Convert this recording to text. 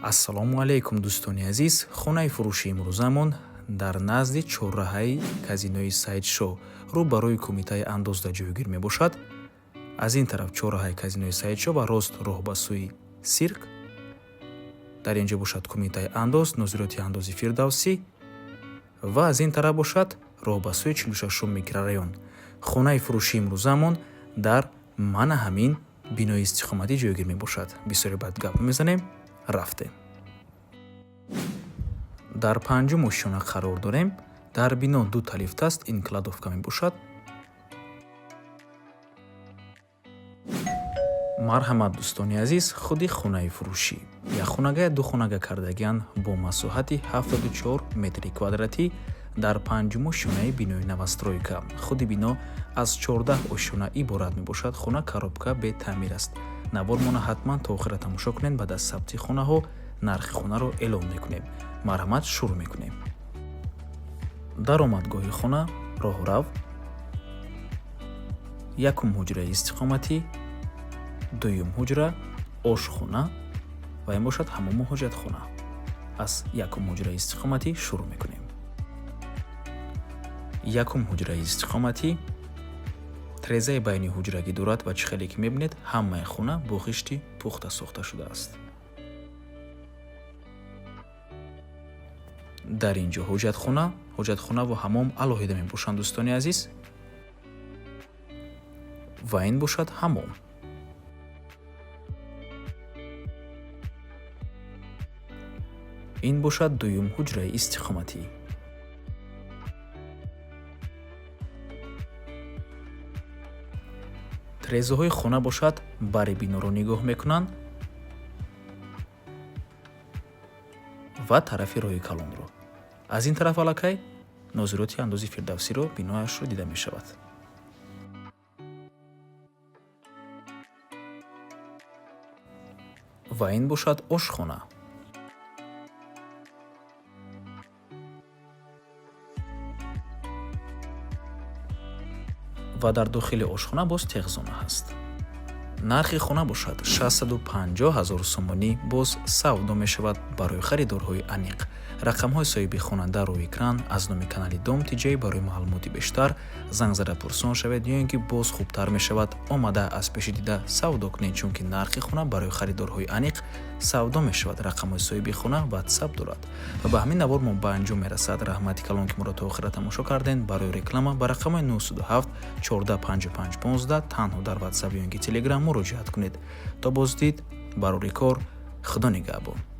Ассалому алайкум, дӯстони азиз. Хонаи фурӯши имрӯзамон дар назди чорраҳаи казинои Саидшоҳ, рӯ ба рӯи кумитаи андозда ҷойгир мебошад. Аз ин тараф чорраҳаи казинои Саидшоҳ ва рост роҳ ба сӯи сирк. Дар ин ҷо бошад кумитаи андоз, нозироти андози Фирдавсӣ, ва аз ин тараф бошад роҳ ба сӯи 46-ум микрорайон. Хонаи фурӯши имрӯзамон дар мана ҳамин бинои истиқоматӣ ҷойгир мебошад. Бисёре баъд гап мезанем, рафтем. Дар панҷум ошёна қарор дорем. Дар бино дута лифт аст, ин кладовка мебошад. Марҳамат, дӯстони азиз, худи хонаи фурӯшӣ. Як хонага, ду хонага кардагианд бо масоҳати 74 метри квадратӣ дар панҷум ошёнаи бинои новостройка. Худи бино аз 14 ошёна иборат мебошад. Хона коробка бетаъмир аст. Навормона ҳатман то охира тамошо кунед. Баъд аз сабти хонаҳо нархи хонаро эълон мекунем. Марҳамат, шурӯъ мекунем. Даромадгоҳи хона, роҳрав, якум ҳуҷраи истиқоматӣ, дуюм ҳуҷра, ошхона ва ин бошад ҳамому ҳоҷатхона. Аз якум ҳуҷраи истиқоматӣ шурӯъ мекунем. Якум ҳуҷраи истиқоматӣ трезаи байни ҳуҷрагӣ дорад ва чӣ хеле ки мебинед, ҳамаи хона бо хишти пухта сохта шудааст. Дар ин ҷо ҳоҷатхона, ҳоҷатхона ва ҳамом алоҳида мебошанд, дӯстони азиз, ва ин бошад ҳамом. Ин бошад дуюм ҳуҷраи истиқоматӣ. Трезаҳои хона бошад бари биноро нигоҳ мекунанд ва тарафи роҳи калонро. Аз ин тараф аллакай нозироти андози Фирдавсиро, бинояшро дида мешавад. Ва ин бошад ошхона. Ва дар дохили ошхона боз теғзона ҳаст. Нархи хона бошад 650 ҳазор сомонӣ, боз савдо мешавад барои харидорҳои аниқ. Рақамҳои соҳиби хона дар рӯи экран. Аз номи канали Дом Тиҷай барои маълумоти бештар занг зада пурсон шавед, ё ин ки боз хубтар мешавад омада аз пеши дида савдо кунед, чунки нархи хона барои харидорҳои аниқ савдо мешавад. Рақамҳои соҳиби хона ватсап дорад. Ва ба ҳамин навор мо ба анҷом мерасад. Раҳмати калон, ки моро то охира тамошо кардем. Барои реклама ба рақамҳои 907 14 55 15 танҳо дар ватсап ё ин ки телеграм муроҷиат кунед. То боздид, барори кор, Худо нигаҳбон.